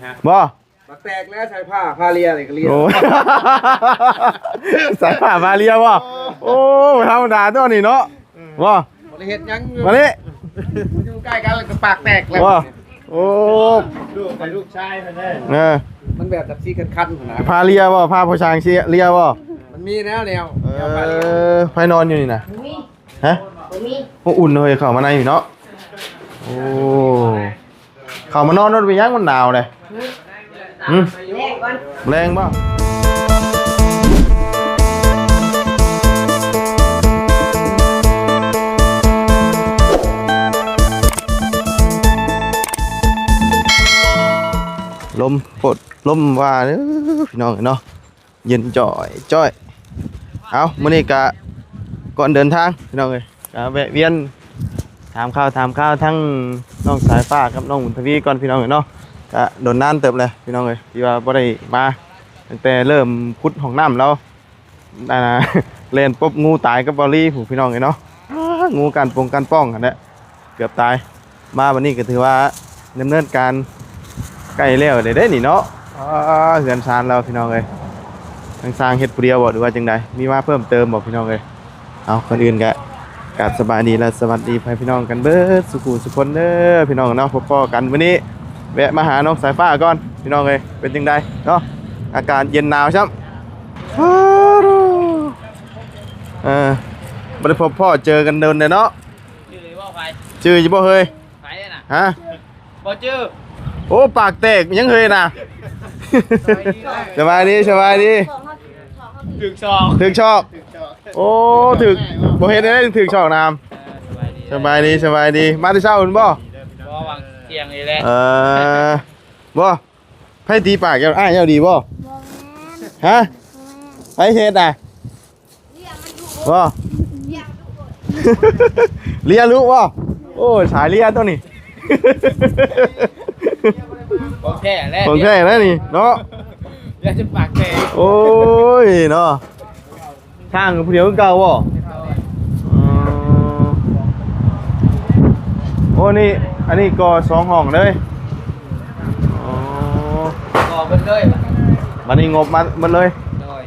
ບໍ່ ປາກແຕກແລ້ວ ສາຍຟ້າພາເລຍນີ້ກໍເລຍ ໂອ້ ສາຍຟ້າພາເລຍບໍ່ ໂອ້ ບໍ່ທຳມະດາຕົວນີ້ເນາະ ບໍ່ ບໍ່ໄດ້ເຮັດຫຍັງຢູ່ ມານີ້ ຢູ່ໃກ້ກັນແລ້ວກໍປາກແຕກແລ້ວ ບໍ່ ໂອ້ ລູກໃຫ້ລູກຊາຍເພິ່ນເດ້ ເອີ ມັນແບບຈັບຊີ້ຄັນໆຫັ້ນນະ ພາເລຍບໍ່ ພາຜູ້ຊ່າງເລຍບໍ່ ມັນມີແນວ ແນວ ເອີ ແນວພາເລຍ ໃຜນອນຢູ່ນີ້ນະ ຮະ ບໍ່ມີ ໂອ້ ອຸ່ນເຮີ້ຍ ເຂົ້າມາໃນນີ້ເນາະ ໂອ້ ເຂົ້າມານອນໂລດ ເປັນຫຍັງມັນໜາວເດ້ ຫຶ ແລງກ່ອນ ແລງບໍ່ ລົມປົດລົມວ່າເດີ ພີ່ນ້ອງເອີຍເນາະ. ເຢັນຈ່ອຍຈ້ອຍ. ເອົາ ມື້ນີ້ກະກ່ອນເດີນທາງ ພີ່ນ້ອງເອີຍ ກະແວະວຽນຖາມຂ່າວ ຖາມຂ່າວທັງນ້ອງສາຍຟ້າກັບນ້ອງບຸນທະວີກ່ອນ ພີ່ນ້ອງເອີຍເນາະ. ກະດົນນານເຕີບແລ້ວ ພີ່ນ້ອງເອີຍ ທີ່ວ່າບໍ່ໄດ້ມາ ຕັ້ງແຕ່ເລີ່ມຂຸດຫ້ອງນ້ຳແລ້ວ ອ່າ ແລ່ນປົບງູຕາຍກັບເບົາລີພຸ້ນ ພີ່ນ້ອງເອີຍເນາະ. ອ່າ ງູການປົງການປ້ອງຫັ້ນແຫຼະ ເກືອບຕາຍ. ມາບັດນີ້ກໍຖືວ່າດຳເນີນການໃກ້ແລ້ວແລ້ວເດ້ນີ້ເນາະ. ອ່າ ເຮືອນຊານລາວ ພີ່ນ້ອງເອີຍ ທາງຊ່າງເຮັດຜູ້ດຽວບໍ່ ຫຼືວ່າຈັ່ງໃດ ມີມາເພີ່ມເຕີມບໍ່ ພີ່ນ້ອງເອີຍ? ເອົາ ກ່ອນອື່ນກະກາບສະບາຍດີ ແລະ ສະຫວັດດີພໍ່ແມ່ພີ່ນ້ອງກັນເບິດສູ່ຜູ້ສູ່ຄົນເດີ ພີ່ນ້ອງເນາະ. ພົບພໍ້ກັນມື້ນີ້ ແວະມາຫານ້ອງສາຍຟ້າກ່ອນ ພີ່ນ້ອງເອີຍ. ເປັນຈັ່ງໃດເນາະ ອາກາດເຢັນໜາວຊ້ຳ. ເອີ ບໍ່ໄດ້ພົບພໍ້ເຈີກັນດົນແລ້ວເນາະ. ຈື່ຢູ່ບໍ່ເຮີຍ? ໃຜນະ? ຮະ? ບໍ່ຈື່. ໂອ້ ປາກແຕກຫຍັງເຮີຍນະ. ສະບາຍດີ ສະບາຍດີ. ຖືກຊອກ ຖືກຊອກ. ໂອ້ ຖືກ ບໍ່ເຮັດໄດ້ ຖືກຊອກນຳ. ເອີ ສະບາຍດີ ສະບາຍດີ ສະບາຍດີ. ມາແຕ່ເຊົ້າພຸ້ນບໍ່? ບໍ່ ຫວ່າງທ່ຽງນີ້ແຫຼະ. ເອີ ບໍ່ ໃຜຕີປາກເຈົ້າ ອ້າຍເຈົ້າດີບໍ່? ບໍ່ແມ່ນ. ຮະ? ບໍ່ແມ່ນ. ໃຜເຮັດນະ? ບໍ່ ເລຍລຸບໍ່? ໂອ້ຍ ສາຍເລຍຕົວນີ້ ຂອງແທ້ແຫຼະ ຂອງແທ້ແລ້ວນີ້ເນາະ. ເລຍຈົນປາກແຕກ. ໂອ້ຍເນາະ. ຊ່າງຜູ້ດຽວຄືເກົ່າບໍ່? ອໍ ໂອ້ ນີ້ ອັນນີ້ກໍສອງຫ້ອງເລີຍ. ອໍ ກໍເບິດເລີຍ ບັດນີ້ງົບມາເບິດເລີຍ. ໂດຍ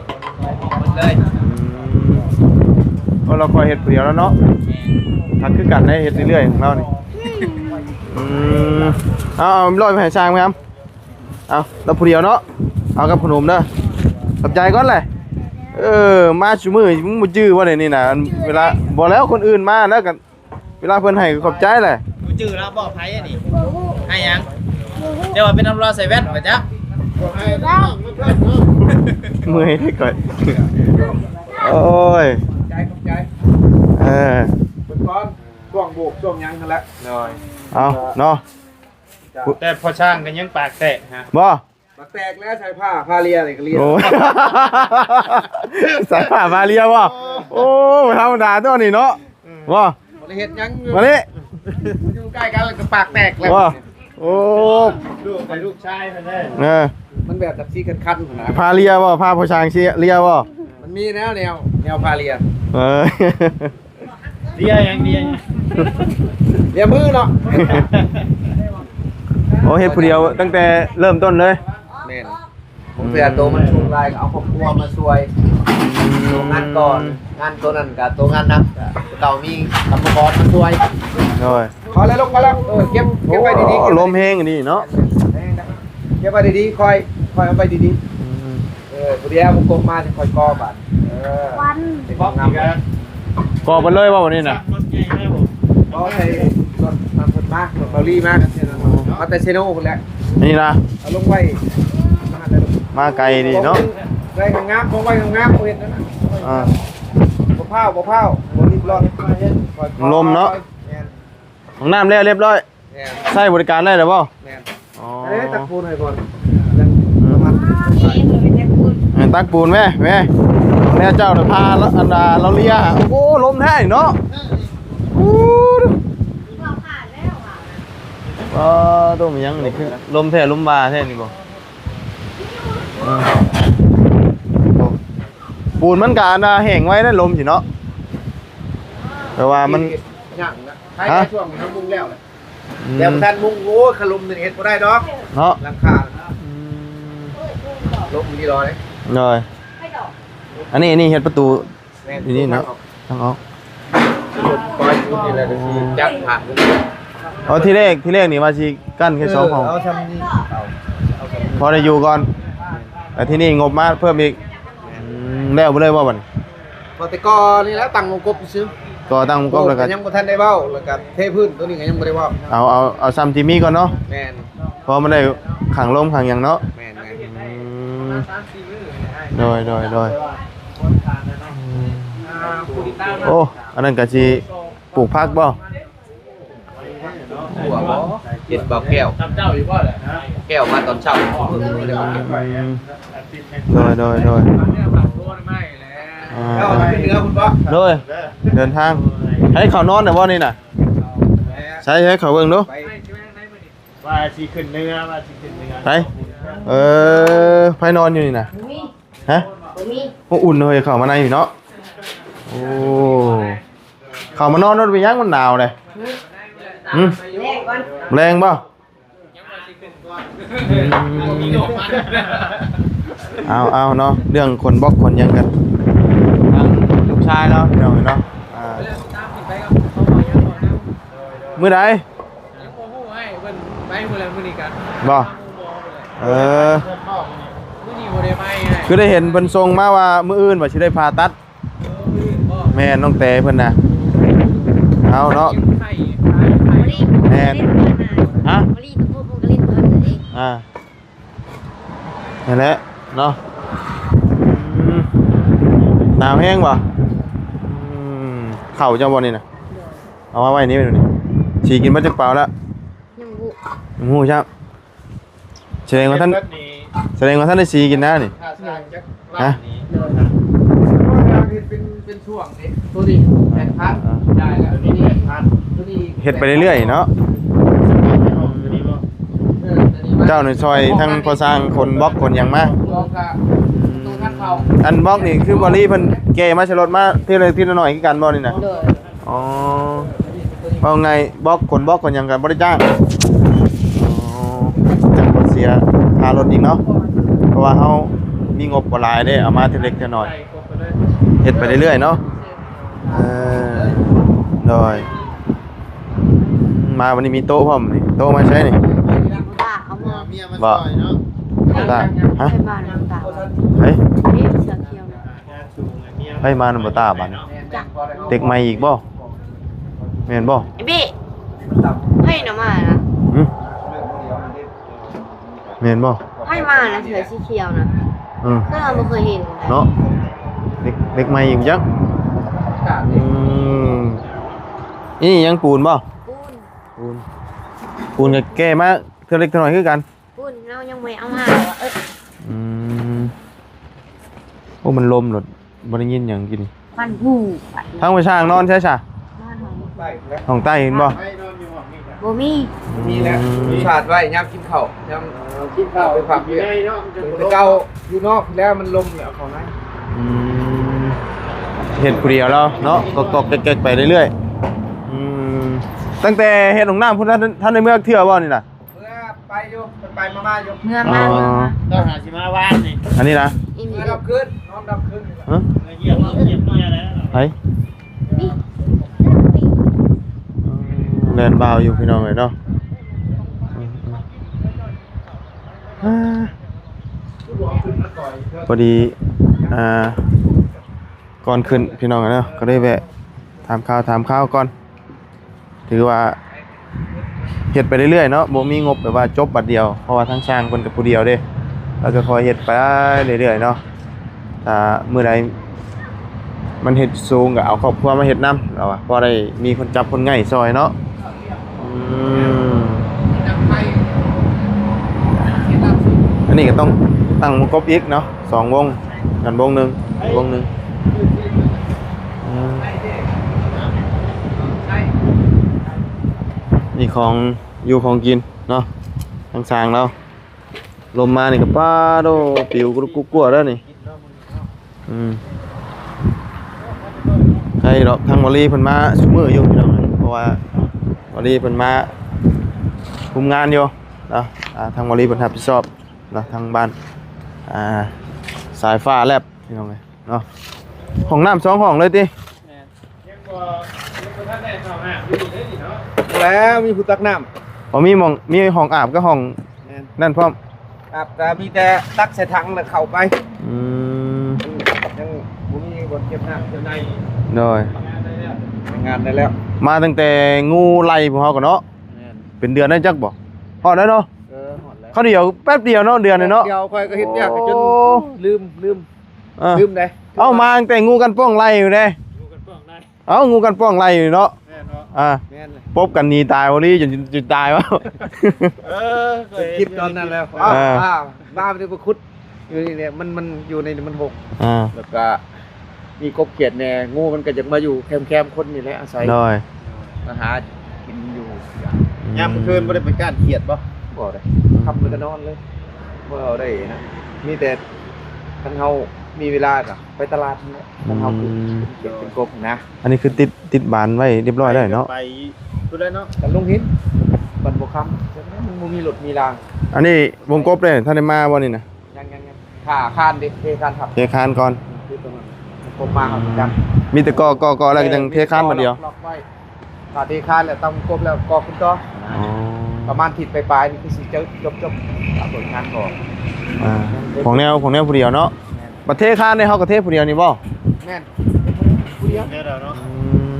ກໍເບິດເລີຍ. ອືມ ໂອ້ ລາວຄ່ອຍເຮັດຜູ້ດຽວແລ້ວເນາະ. ແມ່ນ. ຄັກຄືກັນໄດ໋ ເຮັດເລື້ອຍໆຂອງລາວນີ້. ອືມ ເອົາ ເອົາຮ້ອຍໄປໃຫ້ຊ່າງແມ່ນ. ເອົາ ລາວຜູ້ດຽວເນາະ ເອົາກັບຂະໜົມເດີ. ຂອບໃຈກ່ອນແຫຼະ. ເອີ ມາຊຸມື້ ມຶງບໍ່ຈື່ບໍ່ໄດ໋ນີ້ນະ? ເວລາ ບໍ່ແລ້ວ ຄົນອື່ນມາແລ້ວກໍ ເວລາເພິ່ນໃຫ້ກໍຂອບໃຈແຫຼະ. ບໍ່ຈື່ລະ ບອກໃຜອັນນີ້ ໃຫ້ຫຍັງ? ແຕ່ວ່າເປັນນ້ຳລາຍໃສ່ແວ່ນ ບໍ່ຈັກ. ເມື່ອຍເດ້ຂ້ອຍ. ໂອ້ຍ ຂອບໃຈ ຂອບໃຈ. ເອີ ເບິ່ງກ່ອນ ຊ່ວງໂບກ ຊ່ວງຫຍັງຫັ້ນແຫຼະ. ໂດຍ ເອົາເນາະ. ແຕ່ພໍ່ຊ່າງກໍຍັງປາກແຕກຮະ ບໍ່? ປາກແຕກແລ້ວ ສາຍຟ້າພາເລຍນີ້ກໍເລຍ. ໂອ້ ສາຍຟ້າພາເລຍບໍ່? ໂອ້ ບໍ່ທຳມະດາຕົວນີ້ເນາະ. ອືມ ບໍ່ ບໍ່ໄດ້ເຮັດຫຍັງຢູ່ ມານີ້ ຢູ່ໃກ້ກັນແລ້ວກໍປາກແຕກແລ້ວ. ບໍ່ ໂອ້ ລູກໃຫ້ລູກຊາຍເພິ່ນເດ້. ເອີ ມັນແບບຈັບຊີ້ຄັນໆຫັ້ນນະ. ພາເລຍບໍ່? ພາຜູ້ຊ່າງເລຍບໍ່? ມັນມີແນວ ແນວ ແນວພາເລຍ. ເອີ ເລຍຫຍັງ ເລຍຫຍັງ? ເລຍມືເນາະ. ໂອ້ ເຮັດຜູ້ດຽວຕັ້ງແຕ່ເລີ່ມຕົ້ນເລີຍ. ແມ່ນ. ບາງເທື່ອໂຕມັນສູງຫຼາຍກໍເອົາຄອບຄົວມາຊ່ວຍ. ໂຕງານກ່ອນ ງານໂຕນັ້ນກໍໂຕງານໜັກ ກໍເກົ່າມີກຳມະກອນມາຊ່ວຍ. ໂດຍ. ພໍແລ້ວ ລົງມາແລ້ວ. ເອີ ເກັບ ເກັບໄວ້ດີໆ. ໂອ້ ລົມແຮງອັນນີ້ເນາະ. ເກັບໄວ້ດີໆ ຄ່ອຍ ຄ່ອຍເອົາໄປດີໆ. ອືມ. ເອີ ຜູ້ດຽວມັນກົກມາ ຈະຄ່ອຍກໍ່ບາດ. ເອີ ຄວັນ ເປັນງາມ. ກໍ່ໄປເລີຍບໍ່ນີ້ນະ? ກໍໃຫ້ລົດນຳເພິ່ນມາ ລົດເບົາລີມາ ມາແຕ່ເຊໂນພຸ້ນແຫຼະ. ນີ້ນະ ເອົາລົງໄວ້ ມາແຕ່ ມາໄກດີເນາະ. ໄວ້ງາມໆ ບໍ່ໄວ້ງາມໆ ບໍ່ເຮັດນັ້ນນະ. ອ່າ ບໍ່ພ້າວ ບໍ່ພ້າວ ບໍ່ຣີບຮ້ອນ. ລົມເນາະ. ແມ່ນ. ຫ້ອງນ້ຳແລ້ວຮຽບຮ້ອຍ. ແມ່ນ. ໃຊ້ບໍລິການໄດ້ແລ້ວບໍ່? ແມ່ນ. ອໍ ເອີ ຕັກປູນໃຫ້ກ່ອນ. ອືມ ປະມານ ເອີ ຕັກປູນແມ່ ແມ່ ແມ່ເຈົ້ານະພາລະ ອັນນາ ລາວເລຍ. ໂອ້ ລົມແທ້ເນາະ. ອູ້ ເອີ ຕົວມັນຫຍັງນີ້ ຄືລົມແທ້ລົມວ່າແທ້ນີ້ບໍ່? ອືມ ໂອ້ ປູນມັນກະອັນນາແຫ້ງໄວນະ ລົມຊິເນາະ ແຕ່ວ່າມັນ ຍັງນະ ໃຫ້ ຮະ? ຊ່ວງທຳບຸນແລ້ວນະ. ອືມ ແຕ່ບໍ່ທັນມຸງ ໂອ້ຍ ຄະລົມນີ້ເຮັດບໍ່ໄດ້ດອກເນາະ ຫຼັງຄາ. ລົງນີ້ລອຍ ໂດຍ ອັນນີ້ ອັນນີ້ເຮັດປະຕູ ແມ່ນ ຢູ່ນີ້ເນາະ ທາງອອກ ທາງອອກ ລົງປອຍຢູ່ນີ້ແຫຼະ ກໍຊິຈັບຜ່ານ. ອໍ ທີແລກ ທີແລກນີ້ວ່າຊິກັ້ນແຄ່ສອງຫ້ອງ ເອີ ເອົາຊ່ຳນີ້ ເອົາ ເອົາຊ່ຳນີ້ ພໍໄດ້ຢູ່ກ່ອນ ແມ່ນ ແລ້ວທີນີ້ງົບມາເພີ່ມອີກ ແມ່ນ ອືມ ແລ້ວໄປເລີຍບໍ່ບັດນີ້? ພໍແຕ່ກໍ່ນີ້ແຫຼະ ຕັ້ງວົງກົບຊື່ ກໍ່ຕັ້ງວົງກົບ ໂອ້ ແລ້ວກໍ ກໍຍັງບໍ່ທັນໄດ້ເວົ້າ ແລ້ວກໍເທພື້ນ ໂຕນີ້ກໍຍັງບໍ່ໄດ້ເວົ້າ ເອົາ ເອົາ ເອົາຊ່ຳທີ່ມີກ່ອນເນາະ ແມ່ນ ເພາະມັນໄດ້ຂັງລົມຂັງຫຍັງເນາະ ແມ່ນໆ ອືມ ໂດຍ ໂດຍ ໂດຍ ໂອ້ ອັນນັ້ນກໍຊິປູກຜັກບໍ່? ຫົວບໍ່ ເຫັນບໍ່ແກ້ວ ແກ້ວມາຕອນເຊົ້າ ອືມ ໂດຍ ໂດຍ ໂດຍ ອ່າ ໂດຍ ເດີນທາງ ໃຫ້ເຂົານອນໄດ້ບໍ່ນີ້ນະ? ໃສ່ໃຫ້ເຂົາເບິ່ງດູ ວ່າຊິຂຶ້ນເຮືອ ວ່າຊິຂຶ້ນເຮືອ ໃສ່ ເອີ ໃຜນອນຢູ່ນີ້ນະ? ຮະ? ບໍ່ມີ ໂອ້ ອຸ່ນເຮີ້ຍ ເຂົ້າມາໃນນີ້ເນາະ ໂອ້ ເຂົ້າມານອນໂລດ ເປັນຫຍັງມັນໜາວເດ້? ຫຶ? ແລງກ່ອນ ແລງບໍ່? ອືມ ເອົາ ເອົາເນາະ ເລື່ອງຂົນບລັອກຂົນຫຍັງກັນ ທາງລູກຊາຍລາວ ພີ່ນ້ອງເນາະ ອ່າ ມື້ໃດ? ຍັງບໍ່ຮູ້ອ້າຍ ເພິ່ນໄປພຸ້ນແຫຼະມື້ນີ້ກະ ບໍ່? ເອີ ມື້ນີ້ບໍ່ໄດ້ໄປອ້າຍ ຄືໄດ້ເຫັນເພິ່ນສົ່ງມາວ່າມື້ອື່ນວ່າຊິໄດ້ຜ່າຕັດ ເອີ ມື້ອື່ນບໍ່? ແມ່ນ ນ້ອງແຕເພິ່ນນະ ເອົາເນາະ ແມ່ນ ຮະ? ອ່າ ນັ້ນແຫຼະເນາະ ອືມ ໜາວແຮງບໍ່? ອືມ ເຂົ້າເຈົ້າບໍ່ນີ້ນະ? ເອົາມາໄວ້ນີ້ ນີ້ ສີກິນເບິດຈັກເປົາແລ້ວ? ຍັງບໍ່ຮູ້ ຍັງບໍ່ຮູ້ຊ້ຳ ສະແດງວ່າທ່ານ ສະແດງວ່າທ່ານໄດ້ສີກິນນະນີ້ ຮະ? ເຮັດເປັນ ເປັນຊ່ວງເດ້ ໂຕນີ້ແປດພັນ ອ່າ ໄດ້ແລ້ວ ໂຕນີ້ແປດພັນ ໂຕນີ້ ເຮັດໄປເລື້ອຍໆເນາະ ເອີ ໂຕນີ້ ເຈົ້ານີ້ຊ່ອຍທາງພໍ່ຊ່າງຂົນບລັອກຂົນຫຍັງມາ ບລັອກກະ ອືມ ໂຕທັນເຂົ້າ ອັນບລັອກນີ້ຄືບໍ່ລີເພິ່ນແກ່ມາໃສ່ລົດມາທີລະ ທີລະໜ້ອຍຄືກັນບໍ່ນີ້ນະ? ໂດຍ ອໍ ເວົ້າງ່າຍ ບລັອກ ຂົນບລັອກຂົນຫຍັງກໍບໍ່ໄດ້ຈ້າງ ອໍ ຈັ່ງບໍ່ເສຍຄ່າລົດອີກເນາະ ເພາະວ່າເຮົາມີງົບບໍ່ຫຼາຍເດ້ ເອົາມາທີເລັກທີນ້ອຍ ເຮັດໄປເລື້ອຍໆເນາະ ເອີ ໂດຍ ມາວັນນີ້ມີໂຕະພ້ອມນີ້ ໂຕະມາໃສນີ້? ບໍ່ ຕາ ຮະ? ໃຜ? ເອີ ເສື້ອຂຽວນະ. ໃຜມານຳບໍ່ຕາບາດນີ້? ຈັກ ເດັກໃໝ່ອີກບໍ່? ແມ່ນບໍ່? ໄອ້ເບ້ ໃຜນະມານະ? ຫຶ? ແມ່ນບໍ່? ໃຜມານະ ເສື້ອສີຂຽວນະ? ເອີ ເຮົາບໍ່ເຄີຍເຫັນເນາະ ເດັກ ເດັກໃໝ່ອີກຈັກ? ອືມ ນີ້ຫຍັງ ປູນບໍ່? ປູນ ປູນ ປູນກໍແກ່ມາເທື່ອເລັກເທື່ອນ້ອຍຄືກັນ. ພຸ້ນ ເຮົາຍັງບໍ່ໄດ້ເອົາມາ ເອີ ອືມ ໂອ້ ມັນລົມໂລດ ບໍ່ໄດ້ຍິນຫຍັງກີ້ນີ້ ຄວັນພູ ທາງໄປຊ່າງນອນໃສຊະ? ນອນຫ້ອງ ຫ້ອງໃຕ້ເຫັນບໍ່? ບໍ່ມີ ມີແລ້ວ ອືມ ສາດໄວ້ຍາມກິນເຂົ້າ ຍາມ ເອີ ກິນເຂົ້າໄປພັກຢູ່ໃນເນາະ ແຕ່ເກົ່າຢູ່ນອກແລ້ວມັນລົມແລ້ວເຂົ້າໃນ ອືມ ເຮັດຜູ້ດຽວແລ້ວເນາະ ກອກໆແກກໆໄປເລື້ອຍໆ ອືມ ຕັ້ງແຕ່ເຮັດຫ້ອງນ້ຳພຸ້ນ ທ່ານ ທ່ານໄດ້ເມືອເທື່ອບໍ່ນີ້ນະ? ເມືອໄປຢູ່ ໄປໆມາໆຢູ່ ເມືອມາ ອໍ ເມືອມາ ເຈົ້າຫາຊິມາວານນີ້ ອັນນີ້ນະ ອີ່ ເມືອດັບຄືນ ນອນດັບຄືນນີ້ລະ ຮະ? ເມືອຢ້ຽມ ເມືອຢ້ຽມເມຍແລ້ວ ໃຜ? ນີ້ ແລ່ນບ່າວຢູ່ພີ່ນ້ອງເອີຍເນາະ ພໍດີ ອ່າ ກ່ອນຂຶ້ນພີ່ນ້ອງເອີຍເນາະ ກໍໄດ້ແວະຖາມຂ່າວ ຖາມຂ່າວກ່ອນ. ຖືວ່າເຮັດໄປເລື້ອຍໆເນາະ ບໍ່ມີງົບແບບວ່າຈົບບາດດຽວ ເພາະວ່າທາງຊ່າງເພິ່ນກໍຜູ້ດຽວເດ້ ລາວກໍຄ່ອຍເຮັດໄປເລື້ອຍໆເນາະ ຖ້າມື້ໃດມັນເຮັດສູງກໍເອົາຄອບຄົວມາເຮັດນຳ ລາວວ່າ ພໍໄດ້ມີຄົນຈັບຄົນໄງ່ຊ່ອຍເນາະ ອືມ ອັນນີ້ກໍຕ້ອງຕັ້ງວົງກົບອີກເນາະ ສອງວົງ ກັນວົງໜຶ່ງ ວົງໜຶ່ງ ອືມ ນີ້ຂອງຢູ່ຂອງກິນເນາະ ທາງຊ່າງລາວ ລົມມານີ້ກໍປາໂດ ປິວກຸລຸກກຸກົວແລ້ວນີ້ ອືມ ໃຄດອກ ທາງວາລີເພິ່ນມາຊຸມື້ຢູ່ພີ່ນ້ອງ ເພາະວ່າວາລີເພິ່ນມາຄຸມງານຢູ່ເນາະ ອ່າ ທາງວາລີເພິ່ນຮັບຜິດຊອບ ເນາະ ທາງບ້ານ ອ່າ ສາຍຟ້າແລັບ ພີ່ນ້ອງເອີຍເນາະ. ຫ້ອງນ້ຳສອງຫ້ອງເລີຍຕິ? ແມ່ນ. ຍັງບໍ່ ຍັງບໍ່ທັນໄດ້ເຂົ້າຫ້າງຢູ່ເດ້ນີ້ເນາະ. ແລ້ວມີຜູ້ຕັກນ້ຳ. ບໍ່ມີໝ່ອງ ມີຫ້ອງອາບກັບຫ້ອງ ແມ່ນ ນັ້ນພ້ອມ. ອາບກໍມີແຕ່ຕັກໃສ່ຖັງແລ້ວເຂົ້າໄປ. ອືມ ຍັງບໍ່ມີບ່ອນເກັບນ້ຳເກັບໃນ. ໂດຍ ງານໄດ້ແລ້ວ ງານໄດ້ແລ້ວ. ມາຕັ້ງແຕ່ງູໄລ່ພວກເຮົາກໍເນາະ. ແມ່ນ. ເປັນເດືອນໄດ້ຈັກບໍ່? ຮອດແລ້ວເນາະ. ເອີ ຮອດແລ້ວ. ຄາວດຽວ ແປັບດຽວເນາະ ເດືອນນີ້ເນາະ. ແປັບດຽວ ຂ້ອຍກໍເຮັດວຽກ ໂອ້ ຈົນລືມ ລືມ ເອີ ລືມເດ້. ເອົ້າ ມາຕັ້ງແຕ່ງູກັນປ້ອງໄລ່ພຸ້ນເດ້. ງູກັນປ້ອງໄລ່ ເອົ້າ ງູກັນປ້ອງໄລ່ນີ້ເນາະ. ແມ່ນເນາະ. ອ່າ ແມ່ນເລີຍ. ປົບກັນໜີຕາຍບໍ່ລີ ຈົນ ຈົນຕາຍວະ. ເອີ ເຄີຍເຫັນຄລິບຕອນນັ້ນແລ້ວ. ເອີ ອ່າ ມາໄປໄດ້ບໍ່ຂຸດຢູ່ນີ້ແຫຼະ ມັນ ມັນຢູ່ໃນນີ້ມັນຫົກ. ອ່າ ແລ້ວກໍມີກົບຂຽດແດ່ ງູມັນກໍຢາກມາຢູ່ແຄມໆຄົນນີ້ແຫຼະອາໄສ. ໂດຍ. ມາຫາກິນຢູ່. ອືມ ຍາມມື້ຄືນບໍ່ໄດ້ໄປກ້ານຂຽດບໍ່? ບໍ່ໄດ້. ອືມ ຄ່ຳແລ້ວກໍນອນເລີຍ ບໍ່ໄດ້ນະ. ມີແຕ່ຄັນເຮົາມີເວລາກໍ ໄປຕະຫຼາດນັ້ນແຫຼະ. ອືມ ຂອງເຮົາຄືເປັນເຂດເປັນກົກນະ. ອັນນີ້ຄືຕິດ ຕິດບານໄວ້ຮຽບຮ້ອຍແລ້ວເນາະ. ໄປພຸ້ນແຫຼະເນາະ ກັນລົງຫີນ ບັນບໍ່ຄຳ ມັນບໍ່ມີລົດມີລາງ. ອັນນີ້ວົງກົບເດ້ ທັນໄດ້ມາບໍ່ນີ້ນະ? ຍັງໆໆ ຖ້າຄານເດ້ ເທຄານທັບ ເທຄານກ່ອນ. ຄືຕົງນັ້ນ ກົບມາເຮົາຈັດ ມີແຕ່ກໍ່ ກໍ່ ກໍ່ແລ້ວກໍຍັງເທຄານບາດດຽວ. ລັອກໄວ້ ຖ້າເທຄານແລ້ວ ຕັ້ງກົບແລ້ວກໍ່ຂຶ້ນຕໍ່. ອໍ ປະມານທິດປາຍໆນີ້ຄືຊິຈົບ ຈົບ ຈົບ ເອົາຜົນງານອອກ. ອ່າ ຂອງແນວ ຂອງແນວຜູ້ດຽວເນາະ. ແມ່ນ. ບັດເທຄານນີ້ເຮົາກໍເທຜູ້ດຽວນີ້ບໍ່? ແມ່ນ ຜູ້ດຽວ. ອື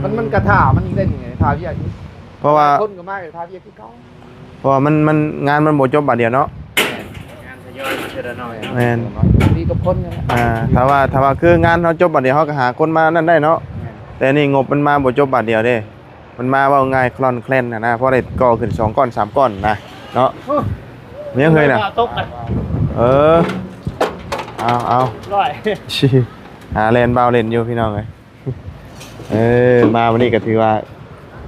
ມ ມັນ ມັນກະຖ້າມັນເດ້ນີ້ ຖ້າວຽກນີ້ ເພາະວ່າຄົນກໍມາກໍຖ້າວຽກຄືເກົ່າ. ເພາະວ່າມັນ ມັນ ງານມັນບໍ່ຈົບບາດດຽວເນາະ. ແມ່ນ ງານທະຍອຍມາເທື່ອລະໜ້ອຍເນາະ. ແມ່ນ ດີກັບຄົນນັ້ນແຫຼະ. ອ່າ ຖ້າວ່າ ຖ້າວ່າຄືງານເຮົາຈົບບາດດຽວ ເຮົາກໍຫາຄົນມານັ້ນໄດ້ເນາະ. ແມ່ນ. ແຕ່ນີ້ງົບມັນມາບໍ່ຈົບບາດດຽວເດ້ ມັນມາເວົ້າງ່າຍຄລອນແຄລນຫັ້ນນະ ພໍໄດ້ກໍ່ຂຶ້ນສອງກ້ອນສາມກ້ອນນະເນາະ. ໂອ້ ມີຫຍັງເຮີຍນະ? ເອີ ເອົາ ເອົາ ຮ້ອຍ ຫາແລ່ນບ່າວເຫຼັ້ນຢູ່ພີ່ນ້ອງເອີຍ. ເອີ ມາມື້ນີ້ກໍຖືວ່າ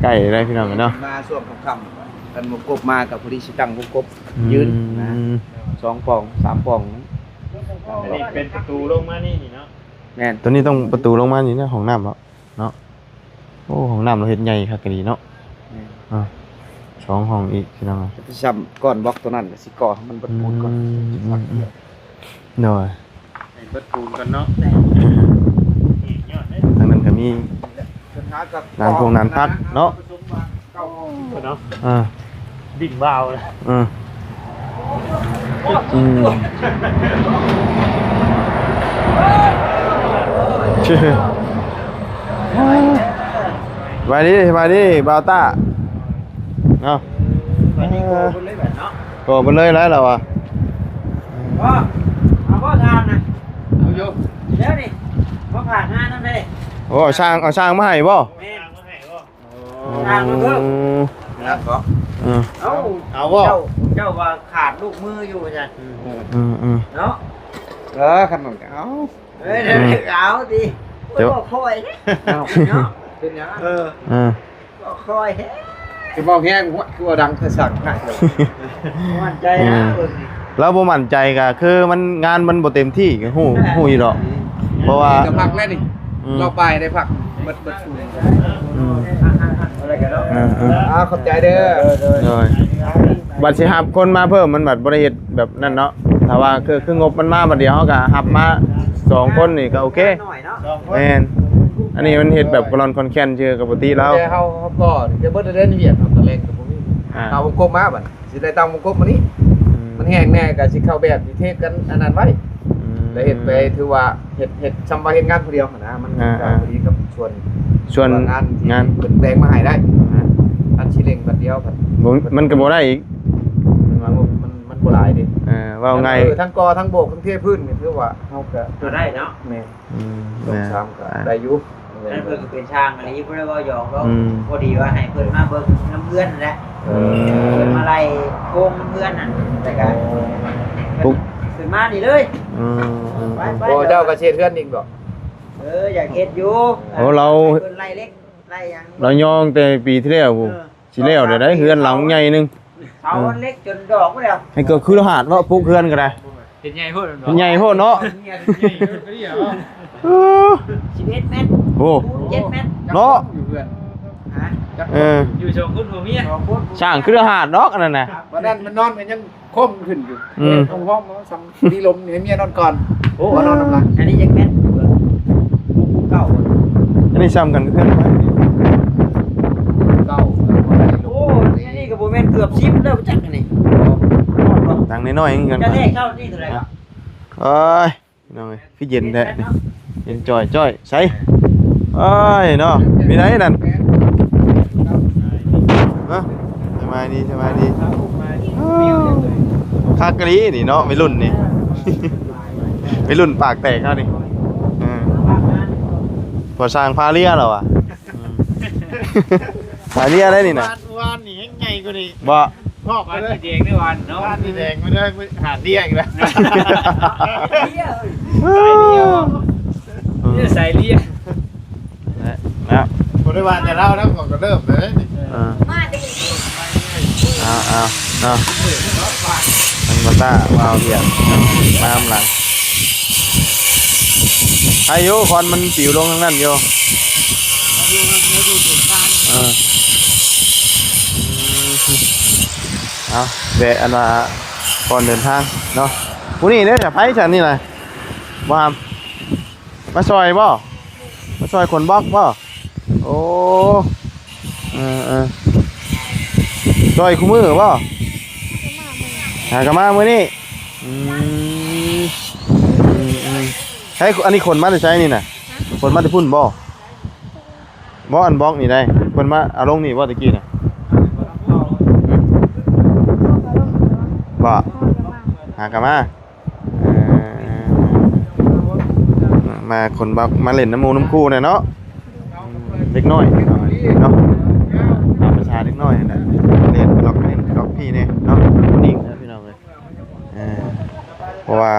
ໃກ້ແລ້ວພີ່ນ້ອງເອີຍເນາະ. ມາຊ່ວງຄ່ຳໆ ຄັນບໍ່ກົບມາກໍພໍດີຊິຕັ້ງວົງກົບ ອືມ ຢືນນະ ສອງປ່ອງສາມປ່ອງ. ອັນນີ້ເປັນປະຕູລົງມານີ້ເນາະ. ແມ່ນ ຕົວນີ້ຕ້ອງປະຕູລົງມານີ້ນະ ຫ້ອງນ້ຳເນາະ. ເນາະ ໂອ້ ຫ້ອງນ້ຳລາວເຮັດໃຫຍ່ຄັກອີ່ຫຼີເນາະ. ແມ່ນ ອ່າ ສອງຫ້ອງອີກພີ່ນ້ອງ. ໄປຊ້ຳກ້ອນບລັອກຕົວນັ້ນ ຊິກໍ່ໃຫ້ມັນເບິດປູນກ່ອນ. ອືມ ໂດຍ ໃຫ້ເບິດປູນກ່ອນເນາະ. ທາງນັ້ນກໍມີ ນານພົງນານພັກເນາະ. ເນາະ ອ່າ ດິນວາວນະ. ເອີ ອືມ ສະບາຍດີ ສະບາຍດີບ່າວຕ້າເນາະ. ສະບາຍດີ ໂກເພິ່ນເລີຍແບບເນາະ ໂກເພິ່ນເລີຍຫຼາຍແລ້ວວ່າ. ບໍ່ ເອົາບໍ່ທານນະ? ເອົາຢູ່ ດຽວນີ້ ມາຝາກງານນຳເດ້. ໂອ້ ຊ່າງ ເອົາຊ່າງມາໃຫ້ບໍ່? ແມ່ນ ໂອ້ ຊ່າງມາເພີ່ມ ອືມ ງານບໍ່? ເອີ ເອົາ ເອົາບໍ່? ເຈົ້າ ເຈົ້າວ່າຂາດລູກມືຢູ່ວ່າຊັ້ນ. ອືມ ອືມ ເນາະ ເອີ ຄັນນັ້ນກໍເອົາ. ເອີ ອືມ ເອົາຕິ ເຈົ້າ ບໍ່ຄ່ອຍເດ້ ເນາະ ເປັນຫຍັງ? ເອີ ເອີ ບໍ່ຄ່ອຍເດ້ ຄືເວົ້າແຮງ ຄືວ່າດັງແຕ່ສັກ ໝັ້ນໃຈນະ. ອືມ ເບິ່ງນີ້ ລາວບໍ່ໝັ້ນໃຈກໍຄືມັນ ງານມັນບໍ່ເຕັມທີ່ ກໍຮູ້ ຮູ້ຢູ່ດອກ ເພາະວ່າ ກໍພັກແລ້ວນີ້ ອືມ ລອບປາຍໄດ້ພັກ ເບິດ ເບິດ ອືມ ເອີ ເອີ ອ່າ ຂອບໃຈເດີ ໂດຍ ບັດຊິຮັບຄົນມາເພີ່ມ ມັນບັດບໍ່ໄດ້ເຮັດແບບນັ້ນເນາະ. ຖ້າວ່າຄື ຄືງົບມັນມາບັດດຽວ ເຮົາກໍຮັບມາສອງຄົນນີ້ກໍໂອເຄ ໜ້ອຍເນາະ ແມ່ນ ອັນນີ້ມັນເຮັດແບບກະລ່ອນຄອນແຄນຊື່ ກໍບໍ່ຕິລາວ ແຕ່ເຮົາ ເຮົາກໍຈະເບິດແລ້ວ ວຽກເຮົາກໍແລ່ນກໍບໍ່ມີ ອ່າ ເອົາວົງກົບມາບັດ ຊິໄດ້ຕັ້ງວົງກົບມື້ນີ້ ອືມ ມັນແຫ້ງແດ່ກໍຊິເຂົ້າແບບທີ່ເທກັນອັນນັ້ນໄວ້ ອືມ ແລ້ວເຮັດໄປຖືວ່າເຮັດ ເຮັດຊ່ຳວ່າເຮັດງານຜູ້ດຽວຫັ້ນນະ ມັນ ອ່າ ກໍ ອ່າ ພໍດີກັບສ່ວນ ສ່ວນງານທີ່ ງານ ເພິ່ນແບ່ງມາໃຫ້ໄດ້ນະ ອັນຊິເລັ່ງບັດດຽວ ບໍ່ ມັນກໍບໍ່ໄດ້ອີກ ມັນ ມັນ ມັນບໍ່ຫຼາຍເດ້ ເອີ ເວົ້າງ່າຍ ເອີ ທັງກໍ່ທັງໂບກທັງເທພື້ນນີ້ ຖືວ່າເຮົາກໍ ກໍໄດ້ເນາະ ແມ່ນ ອືມ ສອງສາມກໍໄດ້ຢູ່ ແມ່ນ ເພິ່ນກໍເປັນຊ່າງອີ່ຫຼີ ບໍ່ໄດ້ເວົ້າຫຍອກດອກ ອືມ ພໍດີວ່າໃຫ້ເພິ່ນມາເບິ່ງນຳເຮືອນຫັ້ນແຫຼະ ເອີ ເພິ່ນມາໄລ່ໂຄງນຳເຮືອນຫັ້ນ ແລ້ວກໍ ໂອ້ ເພິ່ນ ເພິ່ນມານີ້ເລີຍ ອືມ ໄປໆ ໂອ້ ເຈົ້າກໍຊິເຮັດເຮືອນອີກບໍ່? ເອີ ຢາກເຮັດຢູ່ ໂອ້ ລາວ ເພິ່ນໄລ່ເຫຼັກໄລ່ຫຍັງ ລາວຍອງແຕ່ປີທີ່ແລ້ວພຸ້ນ ເອີ ຊິແລ້ວແລ້ວໃດ໋ ເຮືອນຫຼັງໃຫຍ່ໜຶ່ງ ເສົາເຫຼັກຈົນດອກໝົດແລ້ວ ໃຫ້ເກີດຄືລະຫາດເນາະ ປຸກເຮືອນກໍໄດ້ ເຮັດໃຫຍ່ໂພດແມ່ນບໍ່? ເຮັດໃຫຍ່ໂພດເນາະ ເອີ ສິບເອັດແມັດ ໂອ້ ເຈັດແມັດເນາະ ຢູ່ເຮືອນ ຮະ? ເອີ ຢູ່ສອງຄົນຜົວເມຍ ສ້າງຄືເຮືອນຫາດດອກອັນນັ້ນນະ ວັນນັ້ນມັນນອນກັນຍັງຄົມຂຶ້ນຢູ່ ອືມ ຫ້ອງໆ ສ່ຳມີລົມໃຫ້ເມຍນອນກ່ອນ ໂອ້ ມານອນນຳຫຼັງ ອັນນີ້ຍັງແມ່ນ ເກົ້າ ອັນນີ້ສ່ຳກັນຄືເຮືອນຂ້ອຍ ເກົ້າ ໂອ້ ອັນນີ້ກໍບໍ່ແມ່ນເກືອບສິບແລ້ວຈັກອັນນີ້ ຕັ້ງນ້ອຍໆ ຄືກັນ ຈະແລກເທົ່ານີ້ເທົ່າໃດ ເອີຍ ພີ່ນ້ອງເອີຍ ຄືເຢັນແທ້ນີ້ ເຢັນຈ່ອຍໆ ໃສ ເອີຍເນາະ ມີໃດນັ້ນ ຮະ ສະບາຍດີ ສະບາຍດີ ຄັກອີ່ຫຼີນີ້ເນາະ ໄວລຸ້ນນີ້ ໄວລຸ້ນປາກແຕກເຮົານີ້ ເອີ ພໍຊ່າງພາເລຍແລ້ວວ່າ ອືມ ພາເລຍໄດ໋ນີ້ນະ ວານ ວານນີ້ແຮງໃຫຍ່ກວ່ານີ້ ບໍ່ ພອກກັນເລີຍ ວານສີແດງເດ້ ວານເນາະ ວານສີແດງມາເດີ ຫາເລຍອີກແລ້ວ ສາຍເລຍ ສາຍເລຍ ແລ້ວ ບໍ່ໄດ້ວ່າແຕ່ລາວນະ ຂ້ອຍກໍເລີ່ມແລ້ວນີ້ ເອີ ເອົາໆ ເນາະ ທາງບ່າວຕ້າ ບ່າວວຽກ ມານຳຫຼັງ ໃຫ້ຢູ່ ຄວັນມັນປິວລົງທາງນັ້ນຢູ່ ເອີ ເອົາ ແວະ ອັນວ່າ ກ່ອນເດີນທາງເນາະ ຜູ້ນີ້ເດ້ ໃຜຊັ້ນນີ້ນະ ບໍ່ຫາມ ມາຊ່ອຍບໍ່? ມາຊ່ອຍຂົນບລັອກບໍ່? ໂອ້ ເອີໆ ຊ່ອຍຄູ່ມື້ບໍ່? ຫາກໍມາມື້ນີ້ ອືມ ອືມໆ ໃຫ້ ອັນນີ້ຂົນມາແຕ່ໃສນີ້ນະ? ຂົນມາແຕ່ພຸ້ນບໍ່? ບໍ່ ອັນບລັອກນີ້ໄດ໋ ເພິ່ນມາເອົາລົງນີ້ບໍ່ຕະກີ້ນະ? ຫຶ? ບໍ່ ຫາກໍມາ ເອີ ມາຄົນມາ ມາຫຼິ້ນນຳໝູ່ນຳຄູ່ແດ່ເນາະ ເດັກນ້ອຍເນາະ ຕາມພາສາເດັກນ້ອຍຫັ້ນແຫຼະ ຫຼິ້ນລັອກນັ້ນລັອກພີ້ແດ່ເນາະ ນີ້ນະພີ່ນ້ອງເອີຍ ເອີ ເພາະວ່າ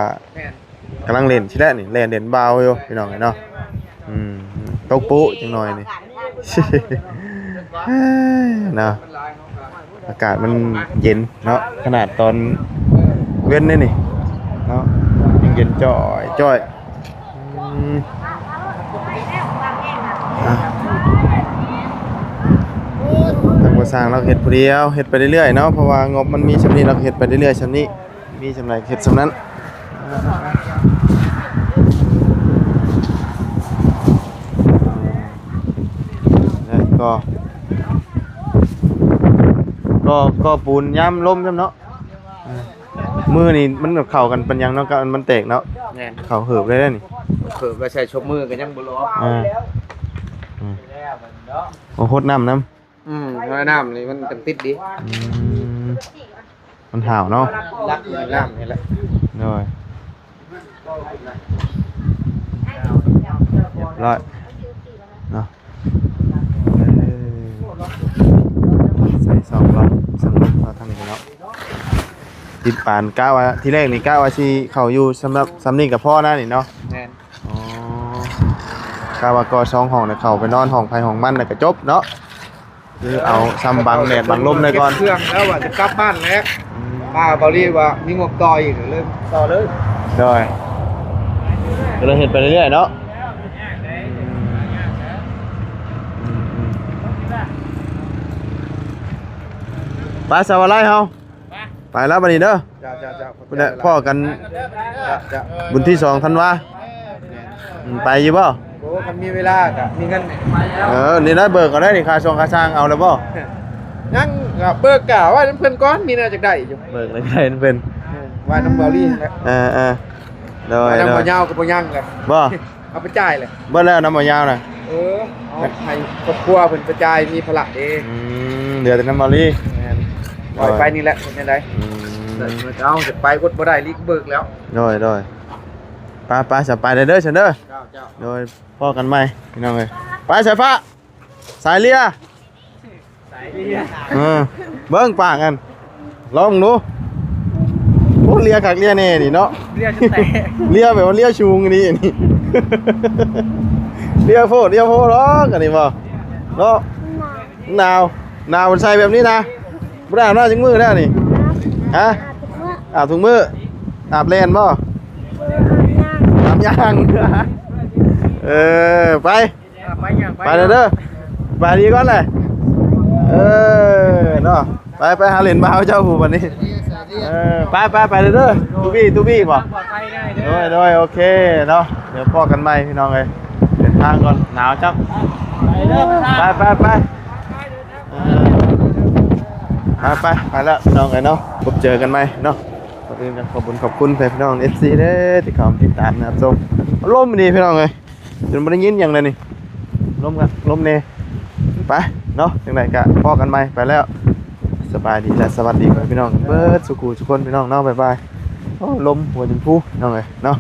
ກຳລັງຫຼິ້ນຊິແຫຼະນີ້ ແລ່ນເຫຼັ້ນບ່າວຢູ່ພີ່ນ້ອງເອີຍເນາະ ອືມ ຕົກປຸຈັກໜ້ອຍນີ້ ເນາະ. ອາກາດມັນເຢັນເນາະ ຂະໜາດຕອນເວັນເດ້ນີ້ເນາະ ຍັງເຢັນຈ່ອຍໆ ອືມ ອາ ທາງບໍ່ຊ່າງລາວເຮັດຜູ້ດຽວ ເຮັດໄປເລື້ອຍໆເນາະ ເພາະວ່າງົບມັນມີສ່ຳນີ້ ລາວເຮັດໄປເລື້ອຍໆສ່ຳນີ້ ມີສ່ຳໃດເຮັດສ່ຳນັ້ນ ແລ້ວກໍ ກໍ ກໍປູນຍາມລົມຊ້ຳເນາະ ເອີ ມື້ນີ້ມັນເຂົ້າກັນປານຫຍັງເນາະ ກັບມັນແຕກເນາະ ແມ່ນ ເຂົ້າເຫີບໄດ້ເດ້ນີ້ ເຫີບໄວ້ໃສ່ຊົບມື້ກໍຍັງບໍ່ຫຼໍ່ ເອີ ອືມ ໂອ້ ຫົດນ້ຳນຳ ອືມ ນ້ຳນີ້ມັນຈັ່ງຕິດດີ ອືມ ມັນຫາວເນາະ ລັກນ້ຳນີ້ແຫຼະ ໂດຍ ຮຽບຮ້ອຍເນາະ ເອີ ໃສ່ສອງລັອກ ສອງລັອກເຂົ້າທາງນີ້ເນາະ ຕິດປານ ກະວ່າ ທີແລກນີ້ກະວ່າຊິເຂົ້າຢູ່ສຳລັບ ສ່ຳນີ້ກໍພໍນະນີ້ເນາະ ແມ່ນ ອໍ ກະວ່າກໍ່ສອງຫ້ອງ ແລ້ວເຂົ້າໄປນອນຫ້ອງໃຜຫ້ອງມັນ ແລ້ວກໍຈົບເນາະ ຄືເອົາຊ່ຳບັງແດດບັງລົມໄດ້ກ່ອນ ເກັບເຄື່ອງແລ້ວວ່າຈະກັບບ້ານແລ້ວ ອືມ ມາເບົາລີວ່າມີງົບຕໍ່ອີກ ເລີຍຕໍ່ເລີຍ ໂດຍ ກໍເລີຍເຮັດໄປເລື້ອຍໆເນາະ ອືມ ອືມ ອືມ ໄປ ສະຫວັດໄລເຮົາ ໄປແລ້ວບັດນີ້ເດີ ເຈົ້າໆໆ ພຸ້ນແຫຼະ ພໍ້ກັນ ເຈົ້າໆ ບຸນທີສອງທັນວາ ແມ່ນ ອືມ ໄປຢູ່ບໍ່? ໂອ້ ຄັນມີເວລາກໍມີເງິນ ເອີ ນີ້ໄດ້ເບີກເອົາໄດ້ນີ້ ຄ່າຊ່ວງຄ່າຊ່າງເອົາແລ້ວບໍ່? ຍັງ ກໍເບີກກະໄວ້ນຳເພິ່ນກ່ອນ ມີແນວຈັກໄດ້ຢູ່ ເບີກໄດ້ນຳເພິ່ນ ເອີ ໄວ້ນຳເບົາລີຫັ້ນແຫຼະ ເອີໆ ໂດຍ ໄວ້ນຳ ໂດຍ ເບົາຍາວກໍບໍ່ຍັງແຫຼະ ບໍ່? ເອົາໄປຈ່າຍແຫຼະ ເບິດແລ້ວນຳບໍ່ຍາວນະ ເອີ ເອົາໃຫ້ຄອບຄົວເພິ່ນໄປຈ່າຍ ມີພາລະເດ້ ອືມ ເຫຼືອແຕ່ນຳເບົາລີ ແມ່ນ ໂດຍ ປ່ອຍໄປນີ້ແຫຼະ ເປັນຈັ່ງໃດ ອືມ ເອີ ເອົາ ຈະໄປອົດບໍ່ໄດ້ ລີກເບີກແລ້ວ ໂດຍ ໂດຍ ໄປໆ ສະ ໄປເດີ ເດີ ຊັ້ນເດີ ເຈົ້າໆ ໂດຍ ພໍ້ກັນໃໝ່ ພີ່ນ້ອງເອີຍ ໄປສາຍຟ້າ ສາຍເລຍ ສາຍເລຍ ເອີ ເບິ່ງປາກຫັ້ນ ລອງເບິ່ງດູ ໂອ້ ເລຍຄັກເລຍແນ່ນີ້ເນາະ ເລຍຈົນແຕກ ເລຍແບບວ່າເລຍສູງອີ່ຫຼີນີ້ ເລຍໂພດເລຍໂພດດອກ ອັນນີ້ບໍ່ເນາະ ໜາວ ໜາວ ໜາວ ໃສ່ແບບນີ້ນະ ບໍ່ໄດ້ອາບນ້ຳຈັກມື້ແລ້ວນີ້ ຮະ ອາບທຸກມື້ ອາບແລ່ນບໍ່ ອາບຍ່າງ ເອີ ໄປ ອ່າ ໄປຫຍັງ ໄປ ໄປແລ້ວເດີ ສະບາຍດີກ່ອນແຫຼະ ເອີ ເນາະ ໄປ ໄປຫາຫຼິ້ນມາເຮົາເຈົ້າຜູ້ບັດນີ້ ເອີ ໄປ ໄປ ໄປເດີ ຕູບີ ຕູບີບໍ່? ໂດຍ ໂດຍ ໂອເຄເນາະ ດຽວພໍ້ກັນໃໝ່ພີ່ນ້ອງເອີຍ ເດີນທາງກ່ອນ ໜາວຈັງ ໄປ ໄປ ໄປ ເອີ ໄປ ໄປ ໄປແລ້ວພີ່ນ້ອງເອີຍເນາະ ພົບເຈີກັນໃໝ່ເນາະ ກ່ອນອື່ນກໍຂອບຄຸນຂອບຄຸນແຟນພີ່ນ້ອງເອັຟຊີເດີ ທີ່ເຂົ້າມາຕິດຕາມນະຮັບຊົມ ລົມດີພີ່ນ້ອງເອີຍ ຈົນບໍ່ໄດ້ຍິນຫຍັງເລີຍນີ້ ລົມກໍລົມແດ່ ໄປເນາະ ຈັ່ງໃດກໍພໍ້ກັນໃໝ່ ໄປແລ້ວ ສະບາຍດີ ແລະ ສະຫວັດດີພໍ່ແມ່ພີ່ນ້ອງເບິດສູ່ຜູ້ສູ່ຄົນພີ່ນ້ອງເນາະ ບາຍບາຍ ໂອ້ ລົມຫົວຈົນຟູ ພີ່ນ້ອງເອີຍເນາະ.